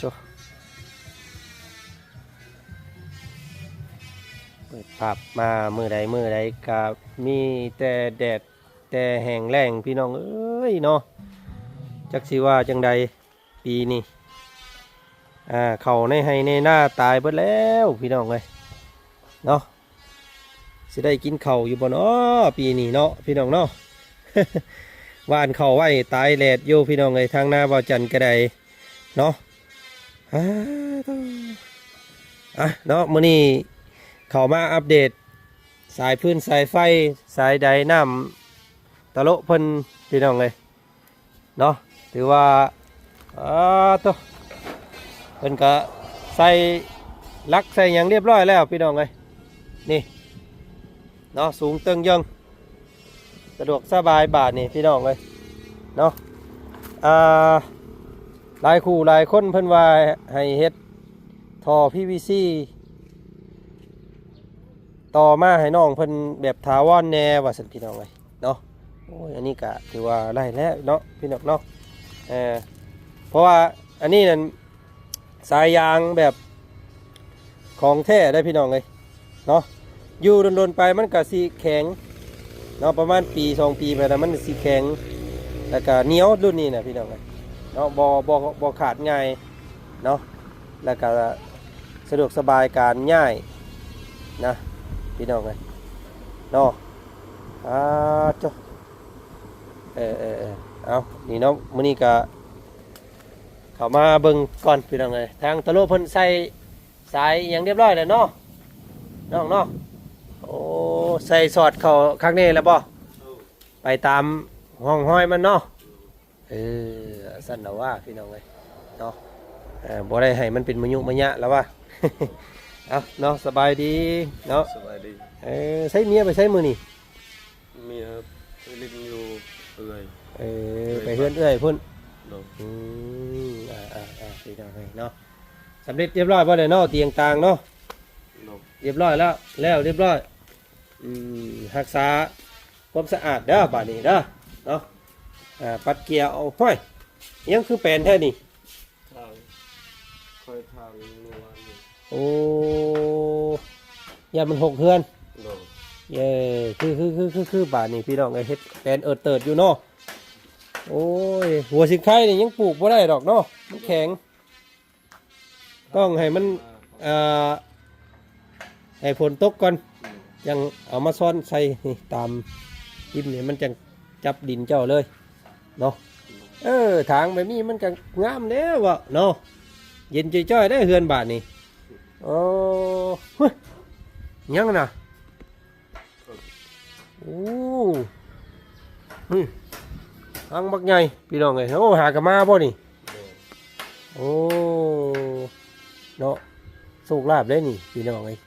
ໂອ້ ເປີດພາບມາມື້ໃດມື້ໃດກໍມີແຕ່ແດດແຕ່ແຫ້ງແລ້ງ ພີ່ນ້ອງເອີຍເນາະ. ຈັກຊິວ່າຈັ່ງໃດ ປີນີ້ ອ່າ ເຂົ້າໃນໄຮ່ໃນນາຕາຍເບິດແລ້ວ ພີ່ນ້ອງເອີຍເນາະ. ຊິໄດ້ກິນເຂົ້າຢູ່ບໍ່ເນາະ ປີນີ້ເນາະ ພີ່ນ້ອງເນາະ. ຫວ່ານເຂົ້າໄວ້ຕາຍແດດຢູ່ ພີ່ນ້ອງເອີຍ ທາງນາບ່າວຈັນກໍໄດ້ເນາະ. ອາ ໂທ້ ອະ ເນາະ ມື້ນີ້ເຂົ້າມາອັບເດດສາຍຟືນສາຍໄຟ ສາຍໄດນ້ຳຕະໂລະເພິ່ນ ພີ່ນ້ອງເອີຍ ເນາະ. ຖືວ່າ ອາ ໂທ້ ເພິ່ນກະໃສ່ຫຼັກໃສ່ຫຍັງຮຽບຮ້ອຍແລ້ວ ພີ່ນ້ອງເອີຍ. ນີ້ເນາະ ສູງເຕີງເຢິງ ສະດວກສະບາຍບາດນີ້ ພີ່ນ້ອງເອີຍເນາະ. ອ່າ ຫຼາຍຄູ່ຫຼາຍຄົນເພິ່ນວ່າໃຫ້ເຮັດທໍ່ ພີວີຊີ ຕໍ່ມາໃຫ້ນ້ອງເພິ່ນແບບຖາວອນແດ່ວ່າຊັ້ນ ພີ່ນ້ອງເອີຍເນາະ. ໂອ້ຍ ອັນນີ້ກະຖືວ່າໄດ້ແລ້ວເນາະ ພີ່ນ້ອງເນາະ. ເອີ ເພາະວ່າອັນນີ້ນັ້ນສາຍຢາງແບບຂອງແທ້ເດ້ ພີ່ນ້ອງເອີຍເນາະ. ຢູ່ດົນໆໄປມັນກະຊິແຂງເນາະ ປະມານປີສອງປີໄປແລ້ວມັນຊິແຂງ ແລ້ວກະໜຽວ ລຸ້ນນີ້ນະ ພີ່ນ້ອງເອີຍເນາະ. ບໍ່ ບໍ່ ບໍ່ຂາດງ່າຍເນາະ ແລ້ວກະສະດວກສະບາຍການຍ້າຍນະ ພີ່ນ້ອງເອີຍເນາະ. ອາ ໂທ້ ເອີ ເອີ ເອີ ເອົາ ນີ້ເນາະ ມື້ນີ້ກະເຂົ້າມາເບິ່ງກ່ອນ ພີ່ນ້ອງເອີຍ. ທາງຕະໂລະເພິ່ນໃສ່ສາຍຫຍັງຮຽບຮ້ອຍແລ້ວເນາະ ນ້ອງເນາະ. ໂອ້ ໃສ່ສອດເຂົ້າຄັກແນ່ແລ້ວບໍ່? ໄປຕາມຮ່ອງຮອຍມັນເນາະ. ເອີ ຊັ້ນລະວ່າ ພີ່ນ້ອງເອີຍເນາະ. ເອີ ບໍ່ໄດ້ໃຫ້ມັນເປັນມະຍຸມະຍະລະວ່າ. ເອົາເນາະ ສະບາຍດີເນາະ. ສະບາຍດີ. ເອີ ໃສເມຍໄປໃສມື້ນີ້? ເມຍໄປຫຼິ້ນຢູ່ເອື້ອຍ. ເອີ ເອື້ອຍ ໄປເຮືອນເອື້ອຍພຸ້ນ. ໂດຍ. ອືມ ອ່າໆໆ ພີ່ນ້ອງເອີຍເນາະ. ສຳເລັດຮຽບຮ້ອຍບໍ່ແລ້ວເນາະ ຕຽງຕ່າງເນາະ? ໂດຍ. ຮຽບຮ້ອຍແລ້ວ ແລ້ວຮຽບຮ້ອຍ. ອືມ ຮັກສາຄວາມສະອາດເດີບາດນີ້ເດີເນາະ. ອ່າ ປັດເກຍ ໂອ້ຍ ຍັງຄືແປນແທ້ນີ້? ທາງ ຄ່ອຍທາງເມື່ອວານນີ້. ໂອ້ ຢ້ານມັນຫົກເຮືອນ. ໂດຍ. ເອີ ຄື ຄື ຄື ຄື ຄືບາດນີ້ ພີ່ນ້ອງເອີຍ ເຮັດແປນເອີດເຕີດຢູ່ເນາະ. ໂອ້ຍ ຫົວສິງໄຄນີ້ຍັງປູກບໍ່ໄດ້ດອກເນາະ ມັນແຂງ. ຕ້ອງໃຫ້ມັນ ເອີ ໃຫ້ຝົນຕົກກ່ອນ ຈັ່ງເອົາມາຊ້ອນໃສ່ນີ້ ຕາມຮິມນີ້ ມັນຈັ່ງຈັບດິນເຈົ້າເລີຍເນາະ. ເອີ ທາງແບບນີ້ມັນກະງາມແລ້ວເນາະ ເຢັນຈ້ອຍໆ ເດ້ເຮືອນບາດນີ້. ໂອ້ ຫຶ ຫຍັງນະ? ໂອ້ ນີ້ ທາງບັກໃຫຍ່ ພີ່ນ້ອງເອີຍ. ໂອ້ ຫາກະມາບໍ່ນີ້? ໂດຍ. ໂອ້ ເນາະ ໂຊກລາບເດ້ນີ້ ພີ່ນ້ອງເອີຍ.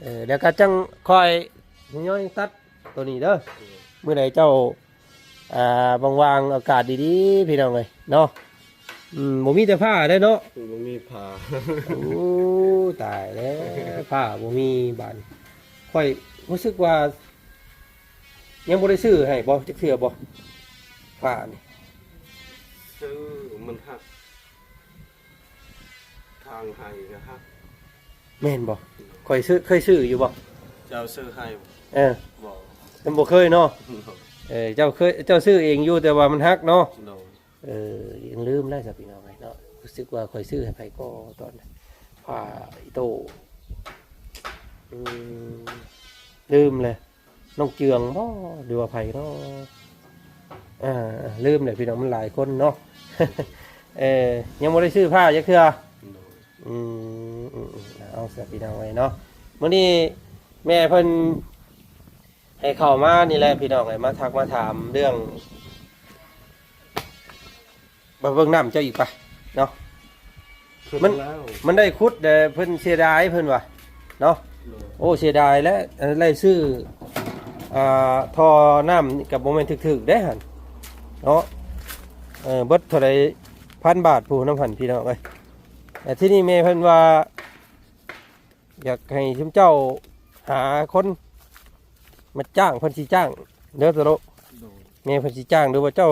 ເອີ ແລ້ວກະຈັ່ງຄ່ອຍທະຍອຍຕັດໂຕນີ້ເດີ. ໂດຍ. ມື້ໃດເຈົ້າ ອ່າ ວ່າງໆ ອາກາດດີໆ ພີ່ນ້ອງເອີຍເນາະ. ອືມ ບໍ່ມີແຕ່ຜ້າເດ້ເນາະ. ບໍ່ມີຜ້າ. ໂອ້ ຕາຍແລ້ວ ຜ້າບໍ່ມີບາດ. ຂ້ອຍຮູ້ສຶກວ່າຍັງບໍ່ໄດ້ຊື້ໃຫ້ບໍ່ ຈັກເທື່ອບໍ່ ຜ້ານີ້? ຊື້ ມັນຫັກ ທາງໄຮ່ກະຫັກ. ແມ່ນບໍ່? ຂ້ອຍຊື້ ເຄີຍຊື້ຢູ່ບໍ່? ເຈົ້າຊື້ໃຫ້? ເອີ ບໍ່ ຍັງບໍ່ເຄີຍເນາະ. ເອີ ເຈົ້າເຄີຍ ເຈົ້າຊື້ເອງຢູ່ ແຕ່ວ່າມັນຫັກເນາະ. ໂດຍ. ເອີ ຍັງລືມແລ້ວຊະ ພີ່ນ້ອງເອີຍເນາະ. ຮູ້ສຶກວ່າຂ້ອຍຊື້ໃຫ້ໃຜກໍຕອນ ຜ້າອີໂຕ້ ອືມ ລືມແລ້ວ. ນ້ອງເຈືອງບໍ່ ຫຼືວ່າໃຜເນາະ? ອ່າ ລືມແລ້ວ ພີ່ນ້ອງ ມັນຫຼາຍຄົນເນາະ. ເອີ ຍັງບໍ່ໄດ້ຊື້ຜ້າຈັກເທື່ອ. ໂດຍ. ອືມ ອືມ ອືມ ເອົາຊະ ພີ່ນ້ອງເອີຍເນາະ. ມື້ນີ້ແມ່ເພິ່ນໃຫ້ເຂົ້າມານີ້ແຫຼະ ພີ່ນ້ອງເອີຍ ມາທັກມາຖາມເລື່ອງ ມາເບິ່ງນ້ຳເຈົ້າອີກປະເນາະ. ມັນ ມັນໄດ້ຂຸດແຕ່ເພິ່ນເສຍດາຍເພິ່ນວ່າເນາະ. ໂດຍ. ໂອ້ ເສຍດາຍແຫຼະ ອັນໄດ້ຊື້ ອ່າ ທໍ່ນ້ຳນີ້ກະບໍ່ແມ່ນຖືກໆ ເດ້ຫັ້ນເນາະ. ເອີ ເບິດເທົ່າໃດພັນບາດພຸ້ນນຳຫັ້ນ ພີ່ນ້ອງເອີຍ. ແຕ່ທີນີ້ແມ່ເພິ່ນວ່າ ຢາກໃຫ້ຊຸມເຈົ້າຫາຄົນມາຈ້າງ ເພິ່ນຊິຈ້າງເດີ ຕະໂລະ. ໂດຍ. ແມ່ເພິ່ນຊິຈ້າງ ຫຼືວ່າເຈົ້າ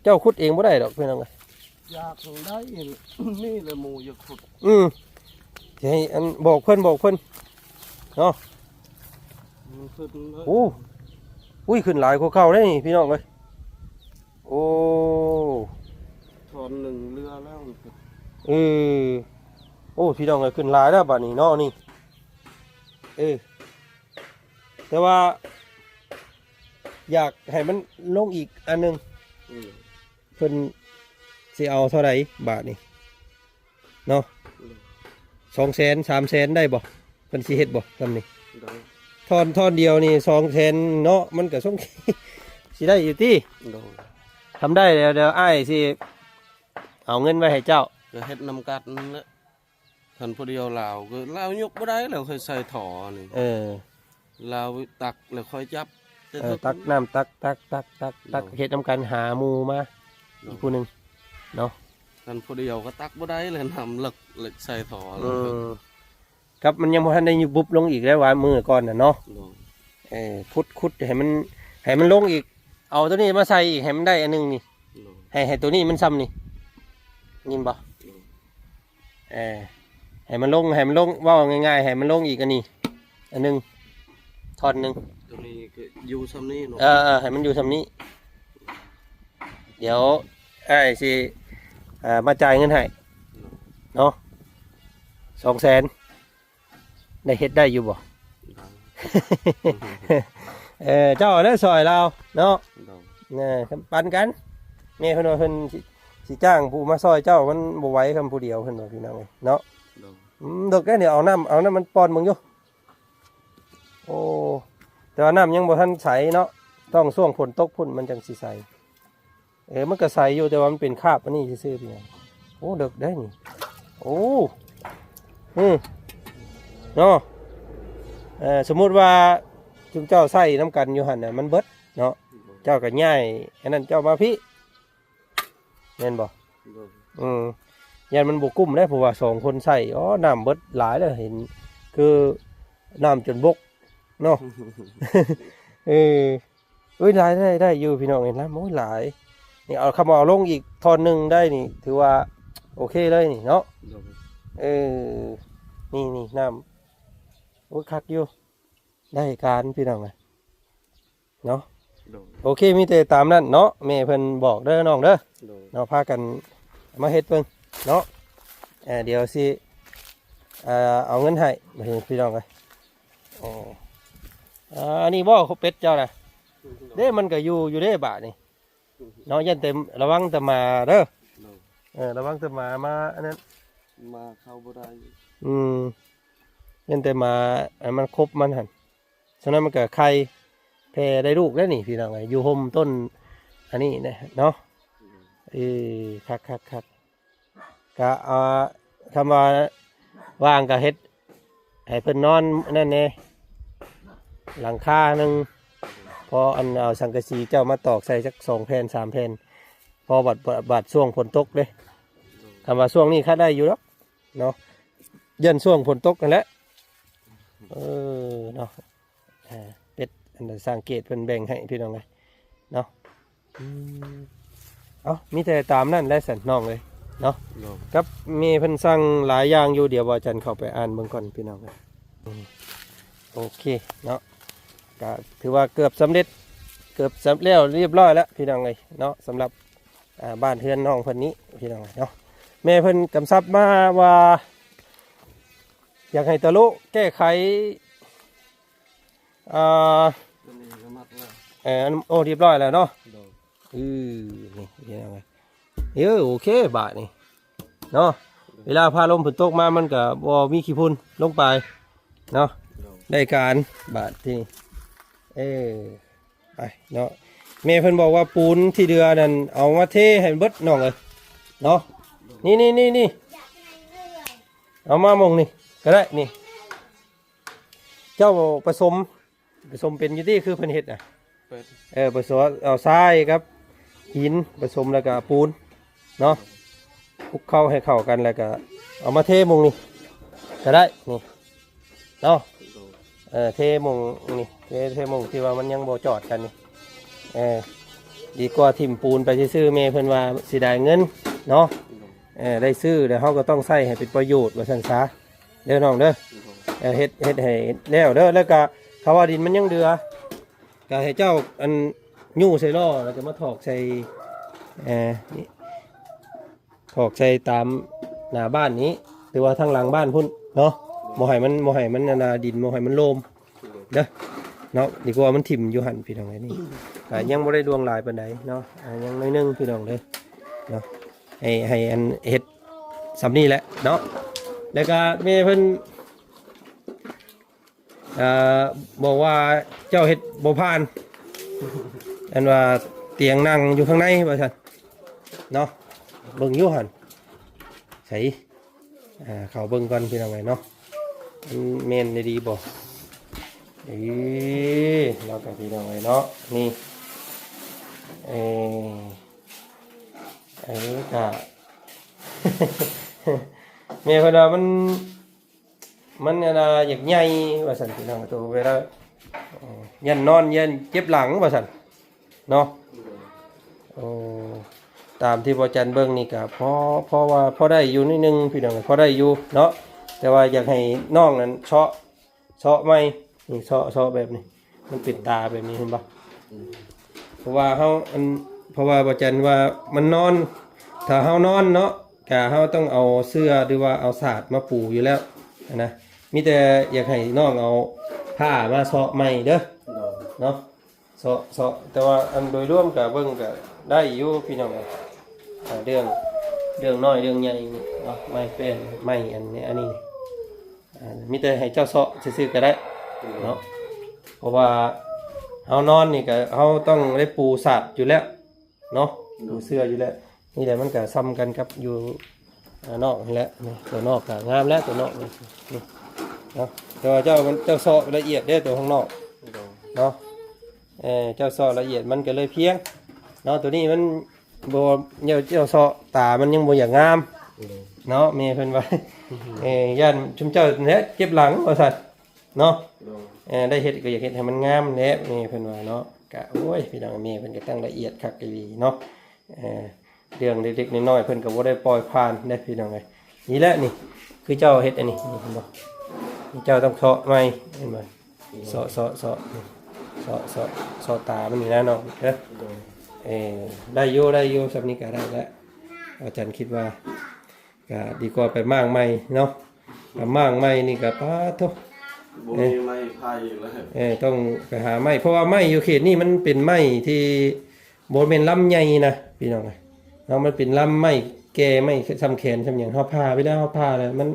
ເຈົ້າຂຸດເອງບໍ່ໄດ້ດອກ ພີ່ນ້ອງເອີຍ. ຢາກໄດ້ ມີແລ້ວໝູ່ຢາກຂຸດ ອືມ ຊິໃຫ້ອັນ ບອກເພິ່ນ ບອກເພິ່ນເນາະ. ມັນຂຶ້ນເລີຍ ໂອ້ ອຸ້ຍ ຂຶ້ນຫຼາຍກວ່າເກົ່າເດ້ນີ້ ພີ່ນ້ອງເອີຍ. ໂອ້ ທ່ອນໜຶ່ງເຫຼືອແລ້ວ ເອີ ໂອ້ ພີ່ນ້ອງເອີຍ ຂຶ້ນຫຼາຍແລ້ວບາດນີ້ເນາະນີ້. ເອີ ແຕ່ວ່າຢາກໃຫ້ມັນລົງອີກອັນໜຶ່ງ ອືມ ເພິ່ນຊິເອົາເທົ່າໃດບາດນີ້ເນາະ? ອືມ ສອງແສນ ສາມແສນ ໄດ້ບໍ່? ເພິ່ນຊິເຮັດບໍ່ຊ່ຳນີ້? ໄດ້ ທ່ອນ ທ່ອນດຽວນີ້ ສອງແສນ ເນາະ ມັນກໍສົງໄສຊິໄດ້ຢູ່ຕິ? ໂດຍ ທຳໄດ້ແລ້ວ ດຽວອ້າຍຊິເອົາເງິນໄວ້ໃຫ້ເຈົ້າ ກໍເຮັດນຳກັນນັ້ນແຫຼະ. ຄັນຜູ້ດຽວລາວກໍລາວຍົກບໍ່ໄດ້ແລ້ວ ຄ່ອຍໃສ່ທໍ່ນີ້ ເອີ ລາວຕັກແລ້ວຄ່ອຍຈັບ ແຕ່ ເອີ ຕັກນ້ຳ ຕັກ ຕັກ ຕັກ ຕັກ ຕັກ ໂດຍ ເຮັດນຳກັນ ຫາໝູ່ມາ ໂດຍ ອີກຜູ້ໜຶ່ງເນາະ. ຄັນຜູ້ດຽວກໍຕັກບໍ່ໄດ້ແລ້ວ ນ້ຳເລິກ ເລິກໃສ່ທໍ່ ເອີ ແລ້ວ ກັບມັນຍັງບໍ່ທັນໄດ້ຍຸບບຸບລົງອີກແລ້ວ ວ່າມື້ກ່ອນນະເນາະ ໂດຍ ເອີ ຂຸດ ຂຸດໃຫ້ມັນ ໃຫ້ມັນລົງອີກ ເອົາໂຕນີ້ມາໃສ່ອີກ ໃຫ້ມັນໄດ້ອັນໜຶ່ງນີ້ ໂດຍ ໃຫ້ ໃຫ້ໂຕນີ້ມັນຊ່ຳນີ້ ຍິນບໍ່? ໂດຍ ເອີ ໃຫ້ມັນລົງ ໃຫ້ມັນລົງ ເວົ້າງ່າຍໆ ໃຫ້ມັນລົງອີກອັນນີ້ ອັນໜຶ່ງ ທ່ອນໜຶ່ງ ໂຕນີ້ກໍຢູ່ຊ່ຳນີ້ເນາະ ເອີໆ ໃຫ້ມັນຢູ່ຊ່ຳນີ້. ດຽວອ້າຍຊິ ເອີ ມາຈ່າຍເງິນໃຫ້ ໂດຍ ເນາະ ສອງແສນ ໄດ້ເຮັດໄດ້ຢູ່ບໍ່? ໄດ້ ເອີ ເຈົ້າແຫຼະຊ່ອຍລາວເນາະ ໂດຍ ເອີ ປັນກັນ. ແມ່ເພິ່ນວ່າເພິ່ນຊິ ຊິຈ້າງຜູ້ມາຊ່ອຍເຈົ້າ ມັນບໍ່ໄຫວ ຄຳຜູ້ດຽວ ເພິ່ນວ່າ ພີ່ນ້ອງເອີຍເນາະ ໂດຍ ອືມ ເດິກແລ້ວນີ້ ເອົານ້ຳ ເອົານ້ຳມັນປ່ອນເບິ່ງຢູ່. ໂອ້ ແຕ່ວ່ານ້ຳຍັງບໍ່ທັນໃສເນາະ ຕ້ອງຊ່ວງຝົນຕົກພຸ້ນມັນຈັ່ງຊິໃສ. ເອີ ມັນກໍໃສຢູ່ ແຕ່ວ່າມັນເປັນຄາບອັນນີ້ຊື່ໆ ພີ່ນ້ອງ. ໂອ້ ເດິກໄດ໋ນີ້ ໂອ້ ອືມ ເນາະ ເອີ ສົມມຸດວ່າ ຊຸມເຈົ້າໃຊ້ນຳກັນຢູ່ຫັ້ນນະ ມັນເບິດເນາະ ເຈົ້າກໍຍ້າຍອັນນັ້ນເຈົ້າມາພີ້ ແມ່ນບໍ່? ໂດຍ ອືມ ຢ້ານມັນບໍ່ກຸ້ມເດ້ ເພາະວ່າສອງຄົນໃຊ້ ອໍ ນ້ຳເບິດຫຼາຍແລ້ວ ເຫັນຄືນ້ຳຈົນບົກເນາະ ເອີ. ເອີຍ ຫຼາຍ ໄດ້ ໄດ້ຢູ່ພີ່ນ້ອງເອີຍ ລຳ ໂອ້ຍ ຫຼາຍ. ນີ້ເອົາ ຄຳວ່າເອົາລົງອີກທ່ອນໜຶ່ງໄດ້ນີ້ ຖືວ່າໂອເຄເລີຍນີ້ເນາະ ໂດຍ ເອີ ນີ້ ນີ້ນ້ຳ ໂອ້ຍ ຄັກຢູ່ ໄດ້ການພີ່ນ້ອງເອີຍເນາະ ໂດຍ ໂອເຄ ມີແຕ່ຕາມນັ້ນເນາະ ແມ່ເພິ່ນບອກເດີນ້ອງເດີ ໂດຍ ເນາະ ພາກັນມາເຮັດເບິ່ງເນາະ ເອີ ດຽວຊິ ເອີ ເອົາເງິນໃຫ້ພີ່ນ້ອງເອີຍ. ອໍ ອັນນີ້ບໍ່ ເປັດເຈົ້ານະ ເດ້ ມັນກໍຢູ່ ຢູ່ເດ້ບາດນີ້ເນາະ ຢ້ານແຕ່ ລະວັງແຕ່ໝາເດີ ໂດຍ ເອີ ລະວັງແຕ່ໝາມາອັນນັ້ນ ໝາເຂົ້າບໍ່ໄດ້ ອືມ ຢ້ານແຕ່ໝາ ອັນມັນຄົບມັນຫັ້ນ ສະນັ້ນມັນກໍໄຂ່ແຜ່ໄດ້ລູກແລ້ວນີ້ພີ່ນ້ອງເອີຍ ຢູ່ຮົ່ມຕົ້ນອັນນີ້ນະເນາະ ໂດຍ ເອີ ຄັກໆໆ. ກະ ອ່າ ຄຳວ່າວ່າງກະເຮັດໃຫ້ເພິ່ນນອນນັ້ນແດ່ ຫຼັງຄາໜຶ່ງ ພໍອັນເອົາສັງກະສີເຈົ້າມາຕອກໃສ່ຈັກສອງແຜ່ນສາມແຜ່ນ ພໍບາດ ບາດ ບາດຊ່ວງຝົນຕົກເດ້. ຄຳວ່າຊ່ວງນີ້ຄາດໄດ້ຢູ່ດອກເນາະ ຢ້ານຊ່ວງຝົນຕົກຫັ້ນແຫຼະ ເອີ ເນາະ. ອ່າ ເປັດ ອັນນັ້ນ ສັງເກດເພິ່ນແບ່ງໃຫ້ພີ່ນ້ອງເອີຍເນາະ ອືມ ເອົ້າ ມີແຕ່ຕາມນັ້ນແຫຼະຊັ້ນນ້ອງເອີຍເນາະ ໂດຍ ກັບແມ່ເພິ່ນສັ່ງຫຼາຍຢ່າງຢູ່ ດຽວບ່າວຈັນເຂົ້າໄປອ່ານເບິ່ງກ່ອນພີ່ນ້ອງເອີຍ ອືມ ໂອເຄເນາະ ກະຖືວ່າເກືອບສຳເລັດ ເກືອບສຳ ແລ້ວລຽບຮ້ອຍແລ້ວພີ່ນ້ອງເອີຍເນາະ ສຳລັບ ອ່າ ບ້ານເຮືອນນ້ອງເພິ່ນນີ້ພີ່ນ້ອງເອີຍເນາະ ແມ່ເພິ່ນກຳຊັບມາວ່າ ຢາກໃຫ້ຕາໂລະແກ້ໄຂ ອ່າ ຕົວນີ້ກໍມັດແລ້ວ ເອີ ອັນ ໂອ້ ຮຽບຮ້ອຍແລ້ວເນາະ ໂດຍ ອື ນີ້ພີ່ນ້ອງເອີຍ ເອີ ໂອເຄ ບາດນີ້ເນາະ ເວລາຟ້າລົມຝົນຕົກມາ ມັນກໍບໍ່ມີຂີ້ຝຸ່ນລົງໄປເນາະ ໂດຍ ໄດ້ການບາດທີ່ນີ້ ເອີ ໄປເນາະ ແມ່ເພິ່ນບອກວ່າປູນທີ່ເຫຼືອນັ້ນ ເອົາມາເທໃຫ້ເບິດນ້ອງເອີຍເນາະ ນີ້ໆໆ ເອົາມາໝ່ອງນີ້ກໍໄດ້ນີ້ ເຈົ້າປະສົມ ປະສົມເປັນຢູ່ຕິ ຄືເພິ່ນເຮັດນະ ເປັນ ເອີ ປະສົມເອົາຊາຍກັບຫີນປະສົມ ແລ້ວກະປູນເນາະ ຄຸກເຄົ້າໃຫ້ເຂົ້າກັນ ແລ້ວກະເອົາມາເທໝ່ອງນີ້ກະໄດ້ນີ້ເນາະ ເອີ ເທໝ່ອງນີ້ ເທ ເທໝ່ອງທີ່ວ່າມັນຍັງບໍ່ຈອດກັນນີ້ ເອີ ດີກວ່າຖິ້ມປູນໄປຊື່ໆ ແມ່ເພິ່ນວ່າເສຍດາຍເງິນ ເນາະ ເອີ ໄດ້ຊື້ແລ້ວເຮົາກໍຕ້ອງໃຊ້ໃຫ້ເປັນປະໂຫຍດວ່າຊັ້ນຊະເດີນ້ອງເດີ. ເອີ ເຮັດ ເຮັດໃຫ້ແລ້ວເດີ. ແລ້ວກໍຄຳວ່າດິນມັນຍັງເຫຼືອ ກໍໃຫ້ເຈົ້າອັນຍູ້ໃສ່ລໍ້ ແລ້ວກໍມາຖອກໃສ່ ເອີ ນີ້ ຖອກໃສ່ຕາມໜ້າບ້ານນີ້ ຫຼືວ່າທາງຫຼັງບ້ານພຸ້ນເນາະ. ບໍ່ໃຫ້ມັນ ບໍ່ໃຫ້ມັນອັນນ່າ ດິນບໍ່ໃຫ້ມັນໂລມເດີເນາະ. ດີກວ່າມັນຖິ້ມຢູ່ຫັ້ນພີ່ນ້ອງເອີຍ. ນີ້ກໍຍັງບໍ່ໄດ້ລວງຫຼາຍປານໃດເນາະ ອ່າ ຍັງໜ້ອຍໜຶ່ງພີ່ນ້ອງເດີເນາະ. ໃຫ້ ໃຫ້ອັນເຮັດສ່ຳນີ້ແຫຼະເນາະ. ແລ້ວກໍແມ່ເພິ່ນ ອ່າ ບອກວ່າເຈົ້າເຮັດບໍ່ຜ່ານ ອັນວ່າຕຽງນັ່ງຢູ່ຂ້າງໃນວ່າຊັ້ນເນາະ. ເບິ່ງຢູ່ຫັ້ນໃສ ອ່າ ເຂົ້າເບິ່ງກ່ອນພີ່ນ້ອງເອີຍເນາະ ມັນແມ່ນອີ່ຫຼີບໍ່. ເອີ ແລ້ວກໍພີ່ນ້ອງເອີຍເນາະ ນີ້ ເອີ ເອີ ກະ ແມ່ເພິ່ນວ່າມັນ ມັນອັນນ່າຢາກໃຫຍ່ວ່າຊັ້ນພີ່ນ້ອງ. ໂຕເວລາ ເອີ ຢ້ານນອນຢ້ານເຈັບຫຼັງວ່າຊັ້ນເນາະ. ໂອ້ ຕາມທີ່ບໍ່ຈັນເບິ່ງນີ້ກະພໍ ພໍວ່າພໍໄດ້ຢູ່ໜ້ອຍໜຶ່ງພີ່ນ້ອງ ພໍໄດ້ຢູ່ເນາະ. ແຕ່ວ່າຢາກໃຫ້ນ້ອງນັ້ນເຊາະ ເຊາະໃໝ່ ນີ້ເຊາະ ເຊາະແບບນີ້ ມັນເປັນຕາແບບນີ້ ເຫັນບໍ່? ເພາະວ່າເຮົາອັນ ເພາະວ່າບໍ່ຈັນວ່າມັນນອນ ຖ້າເຮົານອນເນາະ ກະເຮົາຕ້ອງເອົາເສື່ອ ຫຼືວ່າເອົາສາດມາປູຢູ່ແລ້ວຫັ້ນນະ. ມີແຕ່ຢາກໃຫ້ນ້ອງເອົາຜ້າມາເຊາະໃໝ່ເດີ ໂດຍ ເນາະ. ເຊາະ ເຊາະ ແຕ່ວ່າອັນໂດຍລວມກະເບິ່ງກະໄດ້ຢູ່ພີ່ນ້ອງເອີຍ. ອ່າ ເລື່ອງ ເລື່ອງນ້ອຍເລື່ອງໃຫຍ່ນີ້ເນາະ ໄມ້ແປ້ນ ໄມ້ອັນນີ້ ອັນນີ້ ອ່າ ມີແຕ່ໃຫ້ເຈົ້າເຊາະຊື່ໆກໍໄດ້ເນາະ. ເພາະວ່າເຮົານອນນີ້ກໍເຮົາຕ້ອງໄດ້ປູສາດຢູ່ແລ້ວເນາະ ປູເສື່ອຢູ່ແລ້ວ. ນີ້ແຫຼະ ມັນກໍສ່ຳກັນກັບຢູ່ ອ່າ ນອກນີ້ແຫຼະ. ນີ້ຕົວນອກກໍງາມແລ້ວ ຕົວນອກນີ້ ນີ້ເນາະ. ແຕ່ວ່າເຈົ້າ ມັນ ເຈົ້າເຊາະລະອຽດເດ້ ຕົວຂ້າງນອກເນາະ. ເອີ ເຈົ້າເຊາະລະອຽດມັນກໍເລີຍພຽງເນາະ. ຕົວນີ້ມັນ ບໍ່ ເຈົ້າ ເຈົ້າເຊາະຕາມັນຍັງບໍ່ຢາກງາມ ໂດຍ ເນາະ ແມ່ເພິ່ນວ່າ. ອືຮຶ ເອີ ຢ້ານຊຸມເຈົ້າແຫຼະເຈັບຫຼັງວ່າຊັ້ນເນາະ. ໂດຍ ເອີ ໄດ້ເຮັດກໍຢາກເຮັດໃຫ້ມັນງາມແຫຼະ ແມ່ເພິ່ນວ່າເນາະ. ກະ ໂອ້ຍ ພີ່ນ້ອງ ແມ່ເພິ່ນກໍຕັ້ງລະອຽດຄັກອີ່ຫຼີເນາະ. ເອີ ເລື່ອງເລັກໆນ້ອຍໆ ເພິ່ນກໍບໍ່ໄດ້ປ່ອຍຜ່ານເດ້ ພີ່ນ້ອງເອີຍ. ນີ້ແຫຼະ ນີ້ ຄືເຈົ້າເຮັດອັນນີ້ ນີ້ເຫັນບໍ່? ນີ້ເຈົ້າຕ້ອງເຊາະໃໝ່ ເຫັນບໍ່? ເຊາະ ເຊາະ ເຊາະ ເຊາະ ເຊາະ ເຊາະຕາມັນນີ້ນະນ້ອງເດີ. ໂດຍ ເອີ ໄດ້ຢູ່ ໄດ້ຢູ່ ສ່ຳນີ້ກໍໄດ້ແລ້ວ. ອາຈານຄິດວ່າກໍດີກວ່າໄປມ້າງໃໝ່ເນາະ. ອືມ ໄປມ້າງໃໝ່ນີ້ກໍ ປາດໂທ້ ບໍ່ມີໄມ້ໄຜ່ແລ້ວ. ເອີ ຕ້ອງໄປຫາໄມ້ ເພາະວ່າໄມ້ຢູ່ເຂດນີ້ມັນເປັນໄມ້ທີ່ ບໍ່ແມ່ນລຳໃຫຍ່ນະພີ່ນ້ອງເອີຍເນາະ. ມັນເປັນລຳໄມ້ແກ່ ໄມ້ສ່ຳແຂນສ່ຳຫຍັງ ເຮົາຜ່າໄປແລ້ວ ເຮົາຜ່າແລ້ວມັນ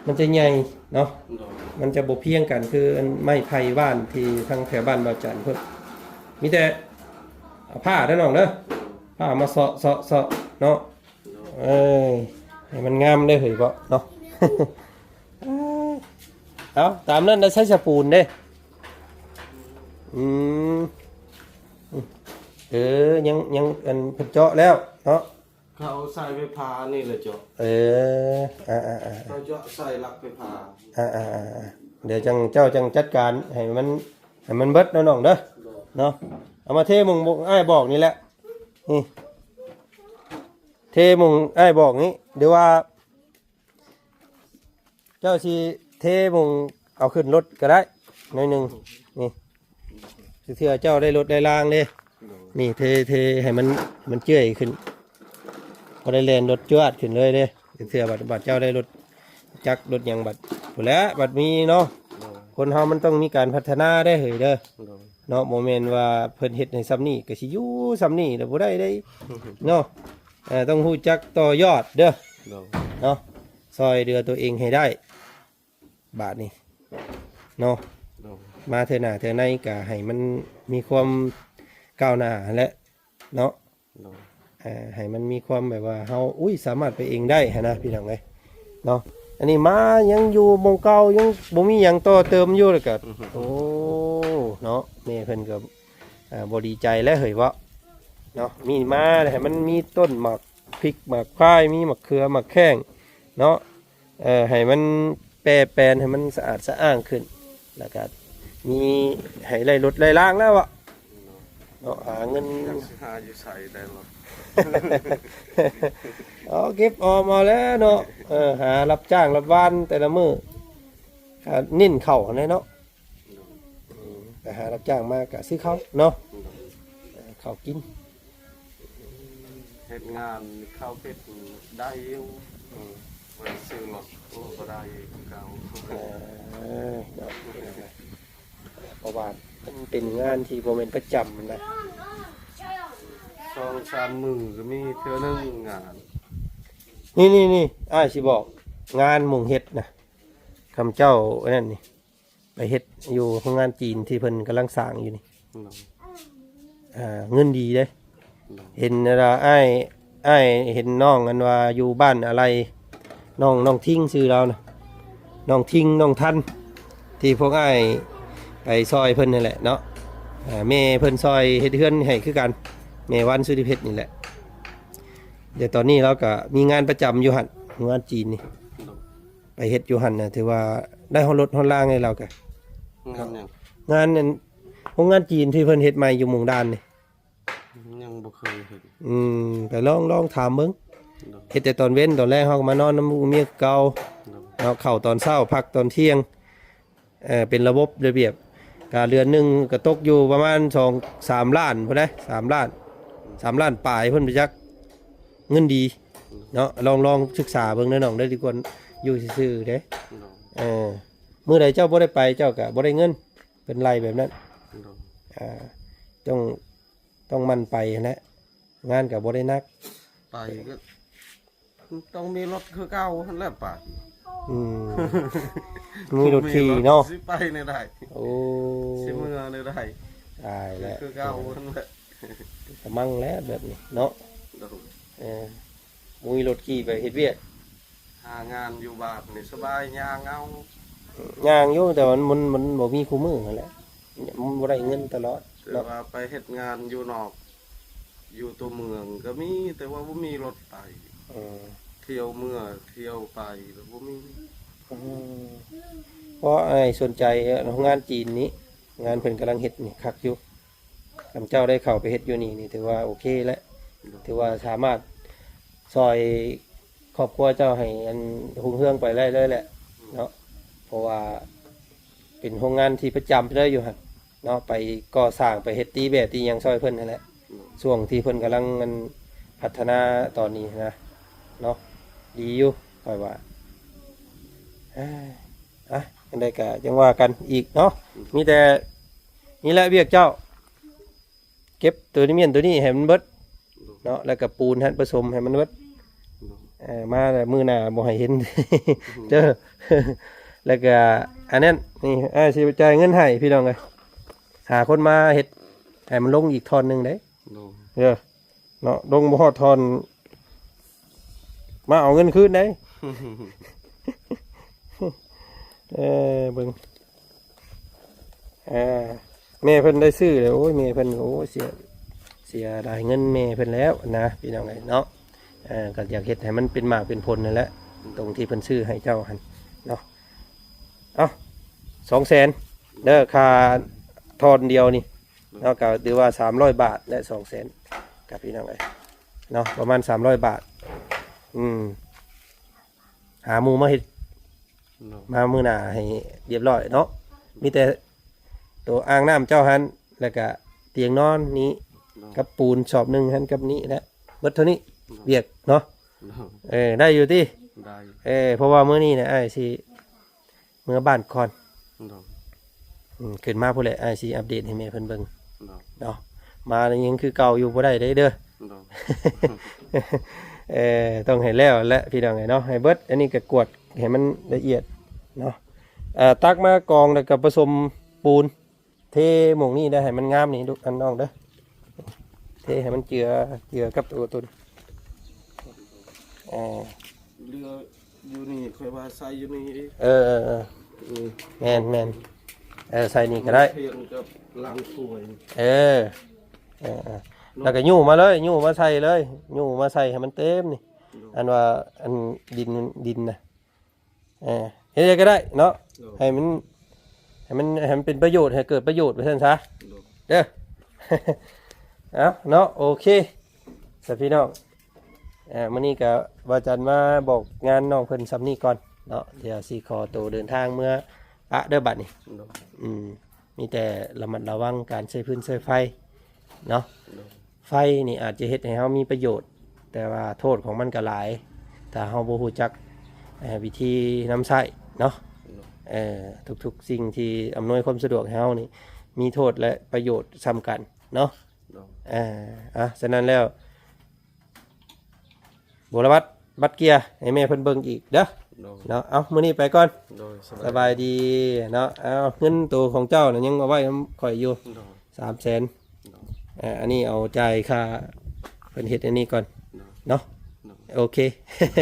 ມັນຈະໃຫຍ່ເນາະ. ໂດຍ ມັນຈະບໍ່ພຽງກັນຄືອັນໄມ້ໄຜ່ບ້ານທີ່ທາງແຖວບ້ານບ່າວຈັນເພິ່ນ. ມີແຕ່ເອົາຜ້າເດີນ້ອງເດີ ໂດຍ ຜ້າມາເຊາະ ເຊາະ ເຊາະເນາະ. ໂດຍ ເອີຍ ໃຫ້ມັນງາມເດ້ເຮີ້ຍເບາະເນາະ. ເອົາ ຕາມນັ້ນນະ ໃຊ້ສະປູນເດ້. ອືມ ເອີ ຍັງ ຍັງ ອັນ ເພິ່ນເຈາະແລ້ວເນາະ. ເຂົາໃຊ້ໄຟຟ້ານີ້ແຫຼະເຈາະ. ເອີ ອ່າໆໆ ເຂົາເຈາະໃສ່ຫຼັກໄຟຟ້າ. ອ່າໆໆ ດຽວຈັ່ງ ເຈົ້າຈັ່ງຈັດການໃຫ້ມັນ ໃຫ້ມັນເບິດເນາະນ້ອງເດີ. ໂດຍ ເນາະ. ເອົາມາເທໝ່ອງ ອ້າຍບອກນີ້ແຫຼະ ນີ້ ເທໝ່ອງອ້າຍບອກນີ້ ຫຼືວ່າ ເຈົ້າຊິເທໝ່ອງເອົາຂຶ້ນລົດກໍໄດ້ໜ້ອຍໜຶ່ງ ນີ້ ເທື່ອເຈົ້າໄດ້ລົດໄດ້ລາງເດ້. ໂດຍ ນີ້ເທ ເທໃຫ້ມັນ ມັນເຈື່ອຍຂຶ້ນ ກໍໄດ້ແລ່ນລົດຈວດຂຶ້ນເລີຍເດ້. ເທື່ອບັດ ບັດເຈົ້າໄດ້ລົດຈັກລົດຫຍັງ ບັດພຸ້ນແຫຼະ ບັດມີເນາະ. ໂດຍ ຄົນເຮົາມັນຕ້ອງມີການພັດທະນາເດ້ເຮີ້ຍເດີ. ໂດຍ ເນາະ ບໍ່ແມ່ນວ່າເພິ່ນເຮັດໃຫ້ສ່ຳນີ້ກໍຊິຢູ່ສ່ຳນີ້ແລ້ວ ບໍ່ໄດ້ເດ້ເນາະ. ເອີ ຕ້ອງຮູ້ຈັກຕໍ່ຍອດເດີ. ໂດຍ ເນາະ ຊ່ອຍເຫຼືອຕົວເອງໃຫ້ໄດ້ບາດນີ້ເນາະ. ໂດຍ ມາເທື່ອໜ້າເທື່ອໃນກໍໃຫ້ມັນມີຄວາມກ້າວໜ້າຫັ້ນແຫຼະເນາະ. ໂດຍ ເອີ ໃຫ້ມັນມີຄວາມແບບວ່າເຮົາ ອຸ້ຍ ສາມາດໄປເອງໄດ້ຫັ້ນນະ ພີ່ນ້ອງເອີຍເນາະ. ອັນນີ້ມາຍັງຢູ່ໝ່ອງເກົ່າ ຍັງບໍ່ມີຫຍັງຕໍ່ເຕີມຢູ່ ແລ້ວກໍ ອືຮຶ ໂອ້ ເນາະ ແມ່ເພິ່ນກໍ ອ່າ ບໍ່ດີໃຈແລ້ວເຮີ້ຍເບາະເນາະ. ມີມາແລ້ວໃຫ້ມັນມີຕົ້ນໝາກພິກໝາກພາຍ ມີໝາກເຂືອໝາກແຂ້ງເນາະ. ເອີ ໃຫ້ມັນແປແປນ ໃຫ້ມັນສະອາດສະອ້າງຂຶ້ນ ແລ້ວກໍມີໃຫ້ໄລ່ລົດໄລ່ລາງແລ້ວເບາະ. ເນາະ ຫາເງິນ ຈັກຊິຫາຢູ່ໃສໄດ້ລະ ເອົາເກັບອອມເອົາແຫຼະເນາະ ເອີ ຫາຮັບຈ້າງຮັບວານແຕ່ລະມື້ ກະເນັ້ນເຂົ້າຫັ້ນແຫຼະເນາະ ໄປຫາຮັບຈ້າງມາກະຊື້ເຂົ້າເນາະ ເຂົ້າກິນ ເຮັດງານເຂົ້າເຮັດໄດ້ຢູ່ ບໍ່ໄດ້ຊື້ລົດ ໂອ້ ບໍ່ໄດ້ຄືເກົ່າ ເອີ ເນາະ ເພາະວ່າມັນເປັນງານທີ່ບໍ່ແມ່ນປະຈຳນະ ສອງສາມມື້ກະມີເທື່ອໜຶ່ງງານ ນີ້ໆໆ ອ້າຍຊິບອກ ງານໝ່ອງເຮັດນະ ຄຳເຈົ້າອັນນັ້ນນີ້ ໄປເຮັດຢູ່ໂຮງງານຈີນທີ່ເພິ່ນກຳລັງສ້າງຢູ່ນີ້ ໂດຍ ອ່າ ເງິນດີເດ້ ໂດຍ ເຫັນລະອ້າຍ ອ້າຍເຫັນນ້ອງອັນວ່າຢູ່ບ້ານອາໄລ ນ້ອງ ນ້ອງທິງຊື່ລາວນະ ນ້ອງທິງ ນ້ອງທັນ ທີ່ພວກອ້າຍໄປຊ່ອຍເພິ່ນຫັ້ນແຫຼະເນາະ ອ່າ ແມ່ເພິ່ນຊ່ອຍເຮັດເຮືອນໃຫ້ຄືກັນ ແມ່ວັນສຸທິເພັດນີ້ແຫຼະ ແຕ່ຕອນນີ້ລາວກະມີງານປະຈຳຢູ່ຫັ້ນ ໂຮງງານຈີນນີ້ ໂດຍ ໄປເຮັດຢູ່ຫັ້ນນະ ຖືວ່າໄດ້ຮອດລົດຮອດລາງໃຫ້ລາວກະ ງານຫຍັງ? ງານນັ້ນ ໂຮງງານຈີນທີ່ເພິ່ນເຮັດໃໝ່ຢູ່ມຸງດານນີ້ ຍັງບໍ່ເຄີຍເຮັດ ອືມ ໄປລອງ ລອງຖາມເບິ່ງ ໂດຍ ເຮັດແຕ່ຕອນເວັນ ຕອນແລງເຮົາກະມານອນນຳລູກເມຍຄືເກົ່າ ໂດຍ ເນາະ ເຂົ້າຕອນເຊົ້າ ພັກຕອນທ່ຽງ ເອີ ເປັນລະບົບລະບຽບ ກະເດືອນໜຶ່ງກະຕົກຢູ່ປະມານສອງສາມລ້ານພຸ້ນເດ້ ສາມລ້ານ ສາມລ້ານປາຍພຸ້ນໄປຈັກ ເງິນດີເນາະ ລອງ ລອງສຶກສາເບິ່ງເດີນ້ອງເດີ ດີກວ່າຢູ່ຊື່ໆເດ້ ໂດຍ ເອີ ມື້ໃດເຈົ້າບໍ່ໄດ້ໄປ ເຈົ້າກະບໍ່ໄດ້ເງິນ ເພິ່ນໄລ່ແບບນັ້ນ ໂດຍ ອ່າ ຕ້ອງ ຕ້ອງໝັ່ນໄປຫັ້ນແຫຼະ ງານກະບໍ່ໄດ້ໜັກ ໄປກະ ຕ້ອງມີລົດຄືເກົ່າຫັ້ນແຫຼະໄປ ອືມ ມີລົດຂີ່ເນາະ ຊິໄປແນວໃດ ໂອ້ ຊິເມືອແນວໃດ ຕາຍແລ້ວ ຄືເກົ່າຫັ້ນແຫຼະ ກະມັ່ງແລ້ວແບບນີ້ເນາະ ໂດຍ ເອີ ບໍ່ມີລົດຂີ່ໄປເຮັດວຽກ ຫາງານຢູ່ບ້ານນີ້ສະບາຍ ຍ່າງເອົາ ຍ່າງຢູ່ ແຕ່ວ່າມັນ ມັນ ມັນບໍ່ມີຄູ່ມື້ຫັ້ນແຫຼະ ມັນບໍ່ໄດ້ເງິນຕະຫຼອດ ແຕ່ວ່າໄປເຮັດງານຢູ່ນອກ ຢູ່ຕົວເມືອງກະມີ ແຕ່ວ່າບໍ່ມີລົດໄປ ເອີ ທ່ຽວເມືອທ່ຽວໄປລະບໍ່ມີ ອືມ ເພາະອ້າຍສົນໃຈໂຮງງານຈີນນີ້ ງານເພິ່ນກຳລັງເຮັດນີ້ຄັກຢູ່ ຄັນເຈົ້າໄດ້ເຂົ້າໄປເຮັດຢູ່ນີ້ນີ້ ຖືວ່າໂອເຄແລ້ວ ໂດຍ ຖືວ່າສາມາດຊ່ອຍຄອບຄົວເຈົ້າໃຫ້ອັນຮຸ່ງເຮືອງໄປໄດ້ເລີຍແຫຼະເນາະ ເພາະວ່າເປັນໂຮງງານທີ່ປະຈຳເລີຍຢູ່ຫັ້ນເນາະ ໄປກໍ່ສ້າງ ໄປເຮັດຕີແບບຕີຫຍັງຊ່ອຍເພິ່ນຫັ້ນແຫຼະ ໂດຍ ຊ່ວງທີ່ເພິ່ນກຳລັງອັນພັດທະນາຕອນນີ້ນະເນາະ ດີຢູ່ຂ້ອຍວ່າ ເອີ ອ່ະ ຈັ່ງໃດກະຈັ່ງວ່າກັນອີກເນາະ ອືມ ມີແຕ່ນີ້ແຫຼະວຽກເຈົ້າ ເກັບໂຕນີ້ມ້ຽນໂຕນີ້ໃຫ້ມັນເບິດ ໂດຍ ເນາະ ແລ້ວກະປູນຫັ້ນປະສົມໃຫ້ມັນເບິດ ໂດຍ ເອີ ມາແລ້ວມື້ໜ້າບໍ່ໃຫ້ເຫັນ ໂດຍ ເດີ ແລ້ວກະອັນນັ້ນນີ້ ອ້າຍຊິຈ່າຍເງິນໃຫ້ພີ່ນ້ອງເອີຍ ຫາຄົນມາເຮັດໃຫ້ມັນລົງອີກທ່ອນໜຶ່ງເດ້ ໂດຍ ເດີ ເນາະ ລົງບໍ່ຮອດທ່ອນ ມາເອົາເງິນຄືນໄດ໋ ເອີ ເບິ່ງ ເອີ ແມ່ເພິ່ນໄດ້ຊື້ແລ້ວ ໂອ້ຍ ແມ່ເພິ່ນ ໂອ້ຍ ເສຍ ເສຍດາຍເງິນແມ່ເພິ່ນແລ້ວນະ ພີ່ນ້ອງເອີຍເນາະ ເອີ ກະຢາກເຮັດໃຫ້ມັນເປັນໝາກເປັນຜົນຫັ້ນແຫຼະ ຕົງທີ່ເພິ່ນຊື້ໃຫ້ເຈົ້າຫັ້ນເນາະ ເອົ້າ ສອງແສນເດີ ຄ່າທ່ອນດຽວນີ້ ເນາະ ກະຖືວ່າສາມຮ້ອຍບາດ ແລະ ສອງແສນ ກັບພີ່ນ້ອງເອີຍເນາະ ປະມານສາມຮ້ອຍບາດ ອືມ ຫາໝູ່ມາເຮັດ ເນາະ ມາມື້ໜ້າໃຫ້ລຽບຮ້ອຍເນາະ ມີແຕ່ໂຕອ່າງນ້ຳເຈົ້າຫັ້ນ ແລ້ວກະຕຽງນອນນີ້ ເນາະ ກັບປູນສອບໜຶ່ງຫັ້ນກັບນີ້ແຫຼະ ເບິດເທົ່ານີ້ ເນາະ ວຽກເນາະ ເນາະ ເອີ ໄດ້ຢູ່ຕິ ໄດ້ ເອີ ເພາະວ່າມື້ນີ້ນະ ອ້າຍຊິ ເມືອບ້ານກ່ອນ ໂດຍ ອືມ ຂຶ້ນມາພຸ້ນແຫຼະ ອ້າຍຊິອັບເດດໃຫ້ແມ່ເພິ່ນເບິ່ງ ໂດຍ ເນາະ ມາແລ້ວຍັງຄືເກົ່າຢູ່ ບໍ່ໄດ້ເດ້ ໂດຍ ເອີ ຕ້ອງໃຫ້ແລ້ວແຫຼະ ພີ່ນ້ອງເອີຍເນາະ ໃຫ້ເບິດ ອັນນີ້ກະກວດໃຫ້ມັນລະອຽດເນາະ ເອີ ຕັກມາກອງ ແລ້ວກະປະສົມປູນ ເທໝ່ອງນີ້ໄດ້ໃຫ້ມັນງາມນີ້ລູກ ອັນນ້ອງເດີ ເທໃຫ້ມັນເຈືອ ເຈືອກັບໂຕ ໂຕນີ້ ເອີ ເຫຼືອຢູ່ນີ້ ຂ້ອຍວ່າໃສ່ຢູ່ນີ້ອີກ ເອີ ເອີ ເອີ ອືມ ແມ່ນ ແມ່ນ ເອີ ໃສ່ນີ້ກະໄດ້ ພຽງກັບຫຼັງຖ້ວຍ ເອີ ເອີ ເອີ ແລ້ວກະຍູ້ມາເລີຍ ຍູ້ມາໃສ່ເລີຍ ຍູ້ມາໃສ່ໃຫ້ມັນເຕັມນີ້ ໂດຍ ອັນວ່າ ອັນດິນ ດິນນະ ເອີ ເຮັດຈັ່ງໃດກະໄດ້ເນາະ ໂດຍ ໃຫ້ມັນ ໃຫ້ມັນ ໃຫ້ມັນເປັນປະໂຫຍດ ໃຫ້ເກີດປະໂຫຍດ ວ່າຊັ້ນຊະ ໂດຍ ເດີ ເອົາເນາະ ໂອເຄ ສະພີ່ນ້ອງ ເອີ ມື້ນີ້ກະບ່າວຈັນມາບອກງານນ້ອງເພິ່ນຊ່ຳນີ້ກ່ອນເນາະ ດຽວຊິຂໍໂຕເດີນທາງເມືອປະເດີບັດນີ້ ໂດຍ ອືມ ມີແຕ່ລະມັດລະວັງການໃຊ້ຟືນໃຊ້ໄຟເນາະ ໂດຍ ໄຟນີ້ອາດຈະເຮັດໃຫ້ເຮົາມີປະໂຫຍດ ແຕ່ວ່າໂທດຂອງມັນກໍຫຼາຍ ຖ້າເຮົາບໍ່ຮູ້ຈັກ ເອີ ວິທີນຳໃຊ້ເນາະ ໂດຍ ເອີ ທຸກໆສິ່ງທີ່ອຳນວຍຄວາມສະດວກໃຫ້ເຮົານີ້ ມີໂທດ ແລະ ປະໂຫຍດສ່ຳກັນເນາະ ໂດຍ ເອີ ອ່ະ ສະນັ້ນແລ້ວ ບົວລະວັດ ບັດເກຍໃຫ້ແມ່ເພິ່ນເບິ່ງອີກເດີ ໂດຍ ເນາະ ເອົາ ມື້ນີ້ໄປກ່ອນ ໂດຍ ສະບາຍດີເນາະ ເອົາ ເງິນໂຕຂອງເຈົ້ານະ ຍັງເອົາໄວ້ນຳຂ້ອຍຢູ່ ໂດຍ ສາມແສນ ໂດຍ ເອີ ອັນນີ້ເອົາຈ່າຍຄ່າເພິ່ນເຮັດອັນນີ້ກ່ອນ ໂດຍ ເນາະ ໂດຍ ໂອເຄ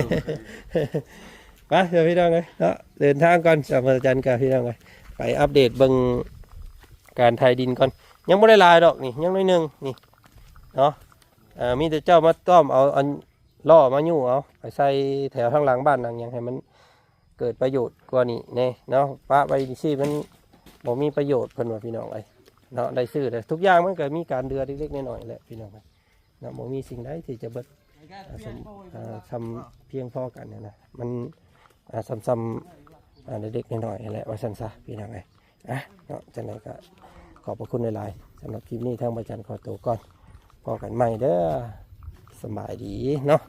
ໂດຍ ໄປເດີພີ່ນ້ອງເອີຍເນາະ ເດີນທາງກ່ອນ ສາມພັນຈັນກັບພີ່ນ້ອງເອີຍ ໄປອັບເດດເບິ່ງການໄຖດິນກ່ອນ ຍັງບໍ່ໄດ້ຫຼາຍດອກນີ້ ຍັງໜ້ອຍໜຶ່ງນີ້ເນາະ ເອີ ມີແຕ່ເຈົ້າມາຕ້ອມເອົາອັນ ລໍ້ມາຍູ້ເອົາ ໄປໃສ່ແຖວທາງຫຼັງບ້ານຫຼັງຫຍັງ ໃຫ້ມັນເກີດປະໂຫຍດກວ່ານີ້ແດ່ເນາະ ປະໄວ້ຈັ່ງຊີ້ມັນບໍ່ມີປະໂຫຍດ ເພິ່ນວ່າພີ່ນ້ອງເອີຍເນາະ ໄດ້ຊື້ແລ້ວ ທຸກຢ່າງມັນກໍມີການເດືອເລັກໆນ້ອຍໆແຫຼະພີ່ນ້ອງເອີຍເນາະ ບໍ່ມີສິ່ງໃດທີ່ຈະເບິດ ອ່າ ສ່ຳ ອ່າ ສ່ຳພຽງພໍກັນຫັ້ນນະ ມັນ ອ່າ ສ່ຳໆ ອ່າ ເລັກໆນ້ອຍໆຫັ້ນແຫຼະ ວ່າຊັ້ນຊະພີ່ນ້ອງເອີຍ ອ່ະ ເນາະ ຈັ່ງໃດກໍຂອບພະຄຸນຫຼາຍໆ ສຳລັບຄລິບນີ້ທາງພະຈັນຂໍໂຕກ່ອນ ພໍ້ກັນໃໝ່ເດີ ສະບາຍດີເນາະ